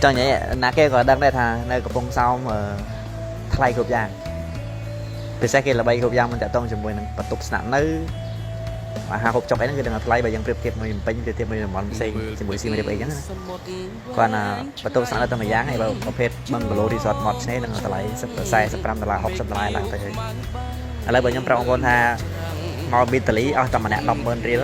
ចង់និយាយណាគេក៏ដឹងដែរថានៅកំពង់សោមថ្លៃគ្រប់យ៉ាងពិសេសគេល្បីគ្រប់យ៉ាងមិនតាក់ទងជាមួយនឹងបន្ទប់ស្នាក់នៅអាហារហូបចុកអីហ្នឹងគឺដឹងថាថ្លៃបើយើងប្រៀបធៀបមួយពេញប្រៀបធៀបមួយតំបន់ផ្សេងជាមួយសៀមរាបអីចឹងណាគាត់ណាបន្ទប់ស្នាក់នៅតែមួយយ៉ាងហើយបើប្រភេទ Bungalow Resort មាត់ឆ្នេរនឹងតម្លៃ45ដុល្លារ60ដុល្លារឡើងទៅហើយឥឡូវបើខ្ញុំប្រាប់បងប្អូនថាមកមីតាលីអស់តែម្នាក់100,000រៀល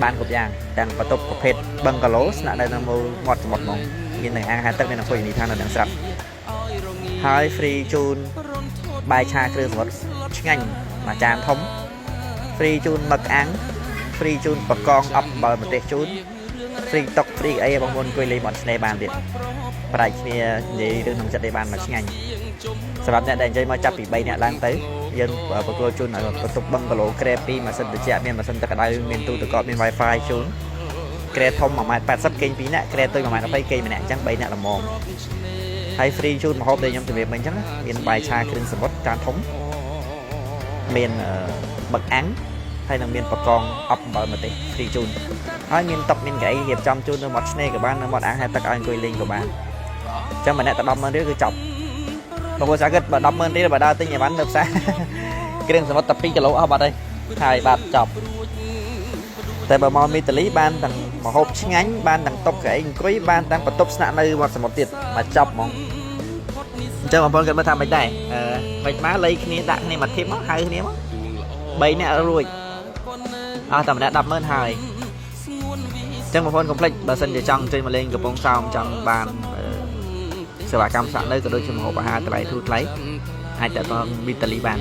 បានគ្រប់យ៉ាងទាំងបន្ទប់ប្រភេទ Bungalow ស្នាក់នៅនៅមាត់សមុទ្រហ្មងមានទាំងអាងហែលទឹកមានទាំងភោជនីយដ្ឋាននៅនឹងស្រាប់ហើយ free ជូនបាយឆាគ្រឿងសមុទ្រឆ្ងាញ់មួយចានធំ free ជូនមឹកអាំង free ជូនបកងអប់អំបិលម្ទេសជូន free តុក free អីបងប្អូនអង្គុយលេងមាត់ឆ្នេរបានទៀតប្រាច់គ្នានិយាយរឿងក្នុងចិត្តឯបានមកឆ្ងាញ់សម្រាប់អ្នកដែលអញ្ជើញមកចាប់ពី3អ្នកឡើងទៅយើងប្រគល់ជូនឲ្យបន្ទប់បឹងកាឡូក្រែ2ម៉ាស៊ីនត្រជាក់មានម៉ាស៊ីនទឹកក្តៅមានទូទឹកកកមាន Wi-Fi ជូនក្រែធំ1ម៉ែត្រ80គេង2នាក់ក្រែតូច1ម៉ែត្រ20គេងម្នាក់អញ្ចឹង3នាក់ល្មមហើយ free ជូនម្ហូបដែលខ្ញុំជម្រាបមិញអញ្ចឹងមានបាយឆាគ្រឿងសមុទ្រចានធំមានមឹកអាំងហើយនឹងមានបកងអប់អំបិលម្ទេស free ជូនហើយមានតុមានកៅអីរៀបចំជូននៅមាត់ឆ្នេរក៏បាននៅមាត់អាងហែលទឹកឲ្យអង្គុយលេងក៏បានអញ្ចឹងម្នាក់តែ100,000រៀលគឺចប់បងប្អូនសាគិតបើ100,000រៀលបើដើរទិញអីវ៉ាន់នៅផ្សារគ្រឿងសមុទ្រតែ2គីឡូអស់បាត់ហើយហើយបាទចប់តែបើមកមីតាលីបានទាំងម្ហូបឆ្ងាញ់បានទាំងតុកៅអីអង្គុយបានទាំងបន្ទប់ស្នាក់នៅវត្តសមុទ្រទៀតមកចប់ហ្មងអញ្ចឹងបងប្អូនគិតមើលថាមិនដែរអឺមិនមកលៃគ្នាដាក់គ្នាមួយធីមមកហៅគ្នាមក3នាក់រួចអស់តែម្នាក់100,000ហើយអញ្ចឹងបងប្អូនកុំភ្លេចបើសិនជាចង់អញ្ជើញមកលេងកំពង់សោមចង់បានសេវាកម្មស្នាក់នៅក៏ដូចជាម្ហូបអាហារតម្លៃធូរថ្លៃអាចតាក់ទងមីតាលីបាន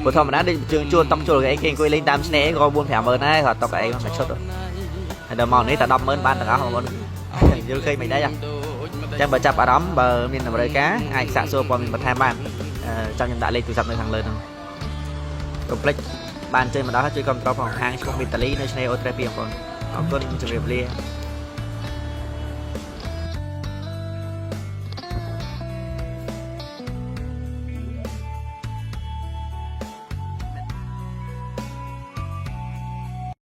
ព្រោះធម្មតាដូចជើងជួលតុកជួលអីគេអង្គុយលេងតាមឆ្នេរក៏4 5ម៉ឺនដែរគាត់តុកអីមួយឈុតហើយដល់មកនេះតែ100,000បានទាំងអស់បងប្អូនយល់ឃើញមិនដែរអញ្ចឹងបើចាប់អារម្មណ៍បើមានតម្រូវការអាចសាកសួរព័ត៌មានបន្ថែមបានចាំខ្ញុំដាក់លេខទូរស័ព្ទនៅខាងលើហ្នឹងកុំភ្លេចបានជួយមកដល់ជួយគ្រប់គ្រងផងហាងឈ្មោះមីតាលីនៅឆ្នេរអូត្រេស2បងប្អូនអរគុណជម្រាបលា។